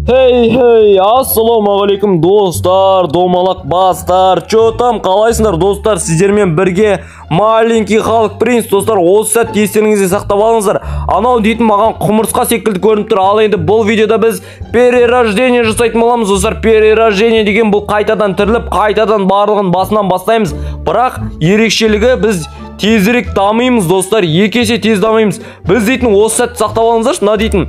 Хей, хей, ассалаумағалейкум, достар, домалақ бастар, чё там, қалайсыңдар, достар? Сіздермен бірге маленький Халк принц, достар, осы сәт естеріңізде сақтап алыңыздар. Анау дейтін маған құмырсқа секілді көрініп тұр. Ал енді бұл видеода біз перерождение жасайтын боламыз, достар. Перерождение деген бұл қайтадан тіріліп, қайтадан барлығын басынан бастаймыз. Бірақ ерекшелігі, біз тезірек дамимыз, достар, 2 есе тез дамимыз. Біз дейтін осы сәт сақтап алыңыздаршы, мына дейтін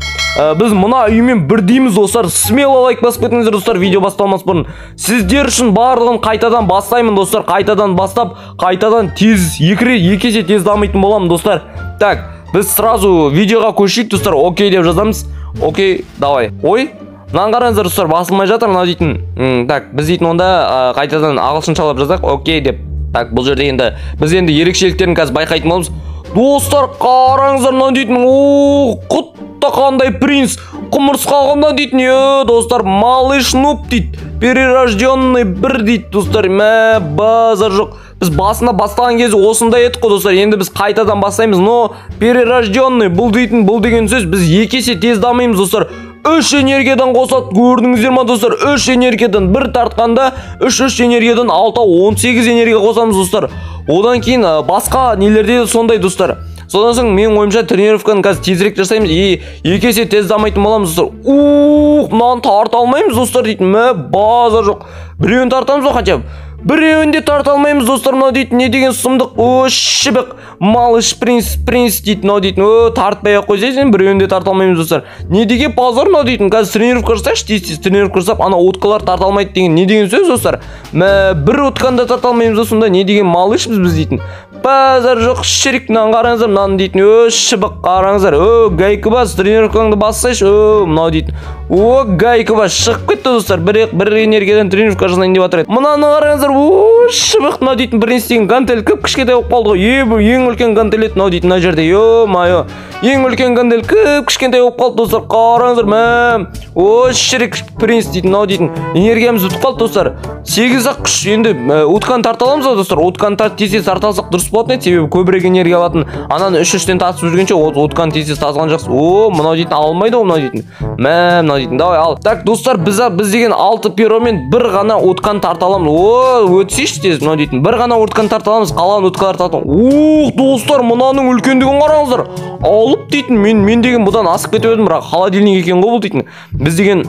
біз мына үймен бірдейміз, достар. Смело лайк басып кетіңіздер, достар, видео басталмас бұрын. Сіздер үшін барлығын қайтадан бастаймын, достар. Қайтадан бастап, қайтадан тез екі рет, 2 есе тез дамитын боламын, достар. Так, біз сразу видеоға көшейік, достар. Окей деп жазамыз. Окей, давай. Ой, мынаны қараңыздар, достар, басылмай жатыр мынау дейтін. Так, біз дейтін онда қайтадан ағылшыншалап жазайық, окей деп. Так, бұл жерде енді біз енді ерекшеліктерін қазір байқайтын боламыз. Достар, қараңыздар, мынау дейтін, о, құтты қандай принц, құмырсқа ғой мынау дейтін, е, достар, малыш нуб дейді, перерожденный бір дейді, достар, мә, базар жоқ. Біз басында бастаған кезде осындай едік қой, достар. Енді біз қайтадан бастаймыз, но перерожденный бұл дейтін, бұл деген сөз, біз 2 есе тез дамимыз, достар. Үш энергиядан қосады, көрдіңіздер ма, достар? Үш энергиядан бір тартқанда үш энергиядан алты, 18 энергия қосамыз, достар. Одан кейін басқа нелерде де сондай, достар. Содан соң, менің ойымша, тренировканы қазір тезірек жасаймыз и 2 есе тез дамитын боламыз, достар. Ух, мынаны тарта алмаймыз, достар, дейтін, мә, базар жоқ. Біреуін тартамыз ғой хотя бы. Біреуін де тарта алмаймыз, достар, мынау дейтін не деген сұмдық. О, шібік, малыш принц, принц дейді мынау дейтін. О, тартпай ақ қойсай сен, біреуін де тарта алмаймыз, достар. Не деген позор мынау дейтін. Қазір тренировка жасайықшы, тез тез тренировка жасап, ана уткалар тарта алмайды деген не деген сөз, достар? Мә, бір утканы да тарта алмаймыз да, сонда не деген малышпыз біз дейтін. Базар жоқ, шірік, мынаны қараңыздар, мынаны дейтін, о, шыбық, қараңыздар. О, гайка бас, тренировкаңды бассайшы, о, мынау дейтін. О, гайка бас, шығып кетті, достар. Бір энергиядан тренировка жасайын деп жатыр еді. Мынаны қараңыздар, о, шыбық, мынау дейтін бір істеген гантель кіп кішкентай болып қалды ғой. Е, бұл ең үлкен гантель еді мынау дейтін мына жерде. Ё-моё. Ең үлкен гантель кіп кішкентай болып қалды, достар. Қараңыздар, мә. О, шірік принц дейтін мынау дейтін. Энергиямыз бітіп қалды, достар. Сегіз ақ күш. Енді утканы тарта аламыз ғой, достар. Утканы тарт, тез тез тарта алсақ, дұрыс болатын еді, себебі көбірек энергия алатын. Ананы үш үштен тартып жүргенше, утканы тез тез тартқан жақсы. О, мынау дейтін ала алмайды ғой мынау дейтін. Мә, мынау дейтін. Давай, ал. Так, достар, біз деген алты перомен бір ғана утканы тарта аламыз. О, өтсейші тез мынау дейтін. Бір ғана утканы тарта аламыз, қалған уткаларды тарта. Ух, достар, мынаның үлкендігін қараңыздар. Алып дейтін, мен деген бұдан асып кетіп едім, бірақ холодильник екен ғой бұл дейтін. Біз деген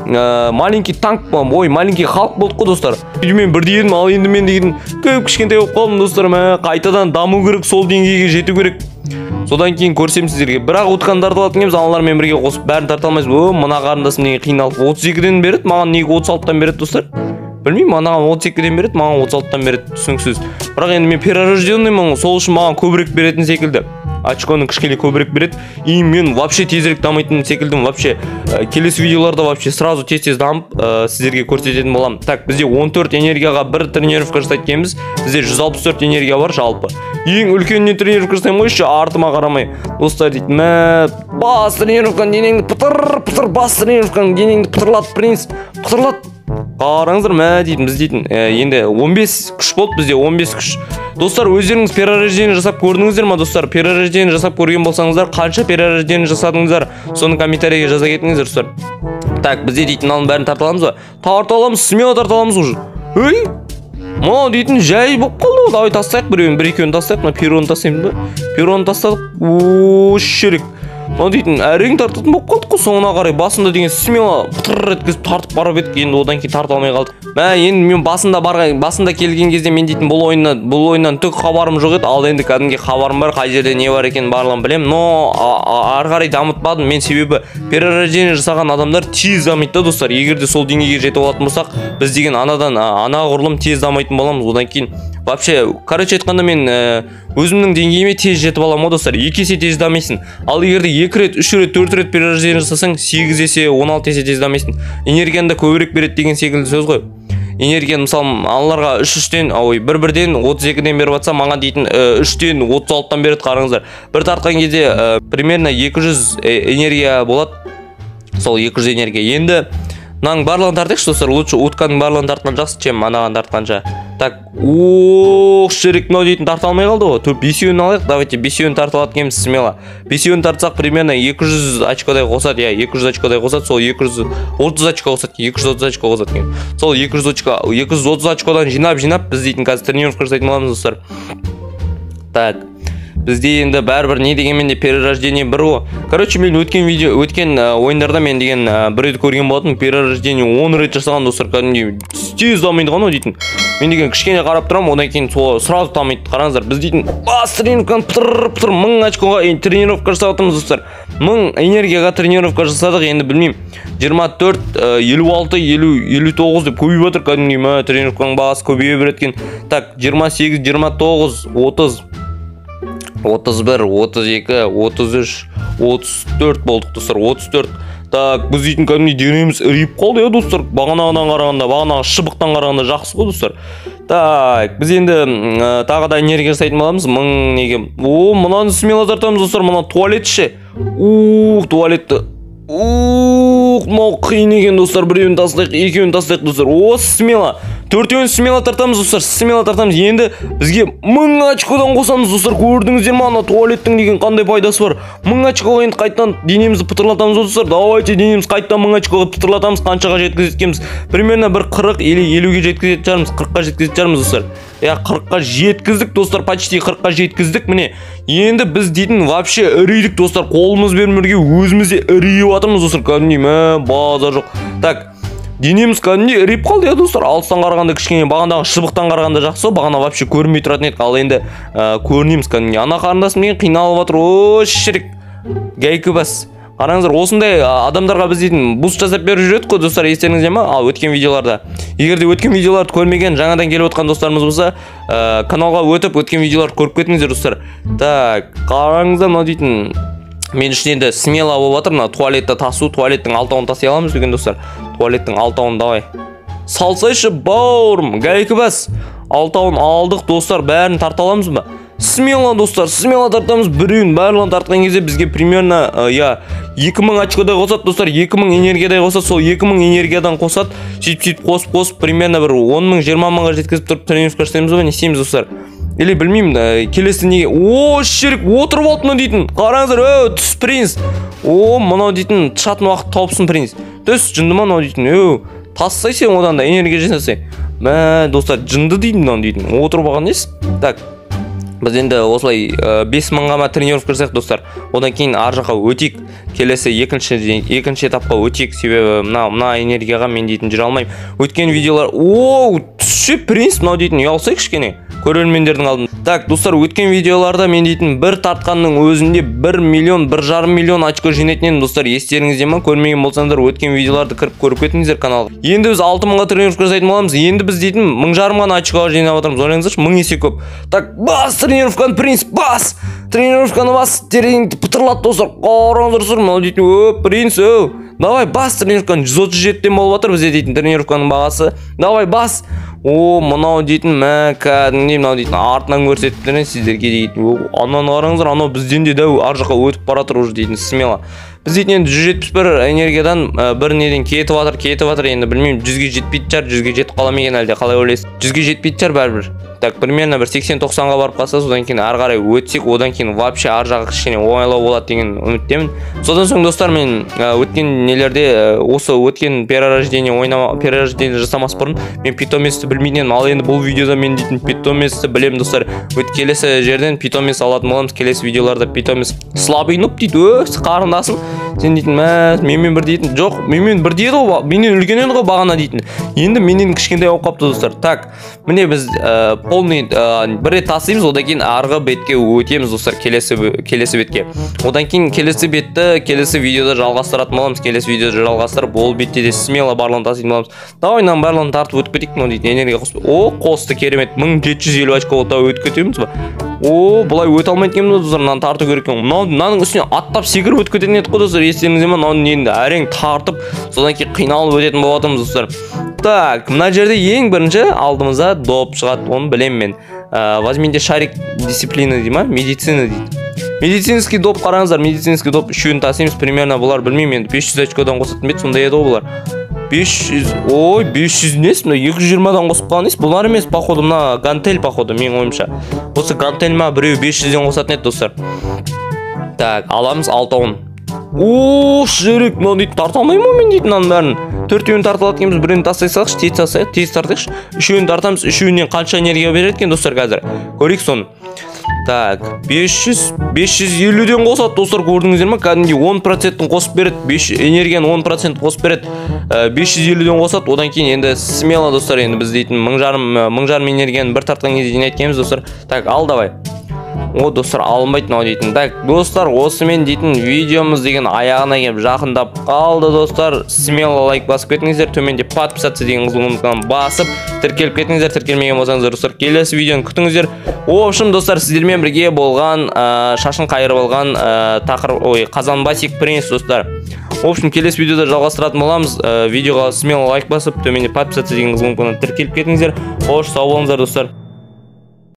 маленький танк, ой, маленький Халк болдық қой, достар. Мен бірдей едім, ал енді мен деген көп кішкентай болып қалдым, достар. Мә, қайтадан даму керек, сол деңгейге жету керек. Содан кейін көрсем сіздерге. Бірақ утканы тарта алатын екенбіз, аналармен бірге қосып бәрін тарта алмайсыз. О, мына қарындасым неге қиналып 32-ден береді, маған неге 36-тан береді, достар? Білмеймін, анаған 32-ден береді, маған 36-тан береді, түсініксіз. Бірақ енді мен перерожденныймын ғой, сол үшін маған көбірек беретін секілді. Очконы кішкене көбірек береді. И мен вообще тезірек дамитын секілдімін. Вообще келесі видеоларда вообще сразу тез-тез дамып, сіздерге көрсететін боламын. Так, бізде 14 энергияға бір тренировка жасайды екенбіз. Бізде 164 энергия бар жалпы. Ең үлкеніне тренировка жасаймын ғой еще артыма қарамай. Достар дейді, мә, бас тренировканы, денеңді пытыр, пытыр, бас тренировканы, денеңді пытырлат, принц, пытырлат. Қараңыздар, мә дейтін, біз дейтін, енді 15 күш болды бізде, 15 күш. Достар, өздеріңіз перерождение жасап көрдіңіздер ма, достар? Перерождение жасап көрген болсаңыздар, қанша перерождение жасадыңыздар? Соны комментарийге жаза кетіңіздер, достар. Так, бізде дейтін мынаның бәрін тарта аламыз ба? Тарта аламыз, смело тарта аламыз уже. Ей, мынау дейтін жай болып қалды ғой. Давай тастайық біреуін, бір екеуін тастайық. Мына пероны тастаймыз ба? Пероны тастадық. О, шірік. Мынау дейтін әрең тартатын болып қалдық қой соңына қарай. Басында деген смело пытыр еткізіп тартып барып едік, енді одан кейін тарта алмай қалдық. Мә, енді мен басында барған, басында келген кезде мен дейтін бұл ойыннан түк хабарым жоқ еді. Ал енді кәдімгі хабарым бар, қай жерде не бар екенін барлығын білемін. Но ары қарай дамытпадым мен, себебі перерождение жасаған адамдар тез дамиды да, достар. Егер де сол деңгейге жетіп алатын болсақ, біз деген анадан анағұрлым тез дамитын боламыз. Одан кейін вообще, короче айтқанда, мен өзімнің деңгейіме тез жетіп аламын ғой, достар. 2 есе тез дамисың. Ал егер де екі рет, үш рет, төрт рет перерождение жасасаң, 8 есе, 16 есе тез дамисың. Энергияны да көбірек береді деген секілді сөз ғой. Энергияны, мысалы, аналарға үш үштен, ой, бір бірден 32-ден беріп жатса, маған дейтін үштен 36-тан береді. Қараңыздар, бір тартқан кезде примерно 200 энергия болады. Сол 200 энергия. Енді мынаның барлығын тартайықшы, достар. Лучше утканың барлығын тартқан жақсы, чем анаған тартқанша. Так, ох, шерік мынау дейтін тарта алмай қалды ғой. Төрт бесеуін алайық, давайте бесеуін тарта алады екенбіз смело. Бесеуін тартсақ, примерно 200 очкодай қосады, иә, 200 очкодай қосады, сол 230 очко қосады, 230 очко қосады екен. Сол 200 очко, 230 очкодан жинап-жинап біз дейтін қазір тренировка жасайтын боламыз, достар. Так, бізде енді бәрібір не дегенмен де перерождение бір ғой. Короче, мен өткен видео, өткен ойындарда мен деген бір рет көрген болатынмын, перерождение 10 рет жасаған, достар, кәдімгідей тез дамиды ғой анау дейтін. Мен деген кішкене қарап тұрамын, одан кейін сол сразу дамиды. Қараңыздар, біз дейтін бас тренировканы пытыр-пытыр 1000 очкоға тренировка жасап жатырмыз, достар. 1000 энергияға тренировка жасадық, енді білмеймін. 24, 56, 50, 59 деп көбейіп жатыр кәдімгідей, мә, тренировканың бағасы көбейе береді екен. Так, 28, 29, 30, 31, 32, 33, 34 болдық, достар, 34. Так, біз дейтін кәдімгідей денеміз ірейіп қалды, иә, достар. Бағанағыдан қарағанда, бағанағы шыбықтан қарағанда жақсы ғой, достар. Так, біз енді тағы да энергия жасайтын боламыз. Мың неге? О, мынаны смело тартамыз, достар. Мына туалет ше. Ух, туалетті. Ух, мынау қиын екен, достар. Біреуін тастайық, екеуін тастайық, достар. О, смело. Төртеуін смело тартамыз, достар. Смело тартамыз. Енді бізге 1000 очкодан қосамыз, достар. Көрдіңіздер ме, ана туалеттің деген қандай пайдасы бар? 1000 очкоға енді қайтадан денемізді пытырлатамыз, достар. Давайте денемізді қайтадан 1000 очкоға пытырлатамыз. Қаншаға жеткізеді екенбіз? Примерно бір 40 или 50-ге жеткізетін шығармыз. 40-қа жеткізетін шығармыз, достар. Я, 40-қа жеткіздік, достар. Почти 40-қа жеткіздік. Міне, енді біз дейтін вообще ірейдік, достар. Қолымызбен бірге өзіміз де ірейіп жатырмыз, достар. Кәдімгідей, мә, базар жоқ. Так, денеміз кәдімгідей ірейіп қалды, иә, достар. Алыстан қарағанда кішкене бағанағы шыбықтан қарағанда жақсы ғой, бағана вообще көрінбей тұратын едік. Ал енді көрінеміз кәдімгідей. Ана қарындасым деген қиналып жатыр. О, шірік. Гайка бас. Қараңыздар, осындай адамдарға біз дейтін буст жасап беріп жүредік қой, достар, естеріңізде ма? Ал өткен видеоларда. Егер де өткен видеоларды көрмеген, жаңадан келіп отқан достарымыз болса, каналға өтіп, өткен видеоларды көріп кетіңіздер, достар. Так, қараңыздар, мынау дейтін мен үшін енді смело болып жатыр, мына туалетті тасу, туалеттің алтауын таси аламыз деген, достар. Туалеттің алтауын давай. Салсайшы, бауырым, гайка бас. Алтауын алдық, достар, бәрін тарта аламыз ба? Смело, достар, смело тартамыз. Біреуін барлығын тартқан кезде бізге примерно, я, 2000 очкодай қосады, достар, 2000 энергиядай қосады. Сол 2000 энергиядан қосады. Сөйтіп-сөйтіп қосып-қосып примерно бір 10 000, 20 мыңға жеткізіп тұрып тренировка жасаймыз ба, не істейміз, достар? Или білмеймін, келесі неге? О, шерік, отырып алды мынау дейтін. Қараңыздар, өу, түс, принц. О, мынау дейтін тышатын уақыт тауыпсың, принц. Түс, жынды ма мынау дейтін? Өу, тассай сен одан да энергия жасасай. Мә, достар, жынды дейтін мынау дейтін. Отырып алған несі? Так, біз енді осылай 5000-ға ма тренировка жасайық, достар. Одан кейін ар жаққа өтейік. Келесі екінші этапқа өтейік. Себебі мына энергияға мен дейтін жүре алмаймын. Өткен видеолар, оу, түсші, принц, мынау дейтін ұялсай кішкене көрермендердің алдында. Так, достар, өткен видеоларда мен дейтін бір тартқанның өзінде 1 миллион, бір жарым миллион очко жинайтын едім, достар. Естеріңізде ма? Көрмеген болсаңыздар, өткен видеоларды кіріп көріп кетіңіздер каналға. Енді біз 6000-ға тренировка жасайтын боламыз. Енді біз дейтін мың жарым ғана очкоға жинап жатырмыз. Ойлаңыздаршы, 1000 есе көп. Так, бас тренировканы, принц, бас! Тренировканы бас, тереңді пытырлат, достар. Қараңыздар, достар, мынау дейтін, өп, принц, өу. Давай, бас тренировканы, 137-тен болып жатыр бізде дейтін тренировканың бағасы. Давай, бас. О, мынау дейтін, мә, кәдімгідей мынау дейтін артынан көрсетіп тұр сіздерге дейтін. О, ананы қараңыздар, анау бізден де дәу ар жаққа өтіп бара жатыр уже дейтін, смело. Біз дейтін енді 171 энергиядан бір неден кетіп жатыр, кетіп жатыр. Енді білмеймін, 100-ге жетпейтін шығар, 100-ге жетіп қала ма екен әлде, қалай ойлайсыз? 100-ге жетпейтін шығар бәрібір. Так, примерно бір 80-90-ға барып қалса, содан кейін ары қарай өтсек, одан кейін вообще ар жағы кішкене оңайлау болады деген үміттемін. Содан соң, достар, мен өткен нелерде, осы өткен перерождение ойнама, перерождение жасамас бұрын мен питомецті білмейтін едім. Ал енді бұл видеода мен дейтін питомецті білемін, достар. Өт келесі жерден питомец алатын боламыз. Келесі видеоларда питомец слабый нуб дейді. Өс, қарындасым, сен дейтін, мә, менімен бір дейтін. Жоқ, менімен бір дейді ғой, менен үлкен еді ғой бағана дейтін. Енді менен кішкентай болып қалыпты, достар. Так, міне біз полный бір рет тасимыз, одан кейін арғы бетке өтеміз, достар, келесі бетке. Одан кейін келесі бетті келесі видеода жалғастыратын боламыз. Келесі видеода жалғастырып, ол бетте де смело барлығын таситын боламыз. Давай, мынаның барлығын тартып өтіп кетейік, мынау дейтін энергия қосып. О, қосты, керемет. 1750 очко болды, өтіп кетеміз ба? О, былай өте алмайды екенбіз, достар, мынаны тарту керек екен. Мынау мынаның үстіне аттап секіріп өтіп кететін едік қой, достар, естеріңізде ме? Мынаны енді әрең тартып, содан кейін қиналып өтетін болып жатырмыз, достар. Так, мына жерде ең бірінші алдымызда доп шығады, оны білемін мен. Возьмите шарик дисциплины дейді ма? Медицина дейді. Медицинский доп, қараңыздар, медицинский доп үшеуін тасимыз. Примерно бұлар, білмеймін енді, 500 очкодан қосатын ба еді, сондай еді ғой бұлар. 500, ой, 500 несі, мына 220-дан қосып қалған несі? Бұлар емес, походу, мына гантель, походу, менің ойымша. Осы гантель ма, біреу 500-ден қосатын еді, достар. Так, аламыз алтауын. О, жүрек, мынау дейтін тарта алмаймын ғой мен дейтін мынаның бәрін. Төртеуін тарта алады екенбіз, біреуін тастай салайықшы, тез тастайық, тез тартайықшы. Үшеуін тартамыз, үшеуінен қанша энергия береді екен, достар, қазір. Көрейік соны. Так, 500, 550-ден қосады, достар, көрдіңіздер ме? Кәдімгідей 10%-ін қосып береді, 5 энергияны 10% қосып береді. 550-ден қосады, одан кейін енді смело, достар, енді біз дейтін 1500 энергияны бір тартқан кезде жинайды екенбіз, достар. Так, ал давай. О, достар, алынбайды мынау дейтін. Так, достар, осымен дейтін видеомыз деген аяғына келіп жақындап қалды, достар. Смело лайк басып кетіңіздер, төменде подписаться деген қызыл кнопканы басып тіркеліп кетіңіздер. Тіркелмеген болсаңыздар, достар, келесі видеоны күтіңіздер. В общем, достар, сіздермен бірге болған, шашын қайырып алған, тақыр, ой, Қазанбасик Принц, достар. В общем, келесі видеода жалғастыратын боламыз. Видеоға смело лайк басып, төменде подписаться деген қызыл кнопканы тіркеліп кетіңіздер. Қош, сау болыңыздар, достар.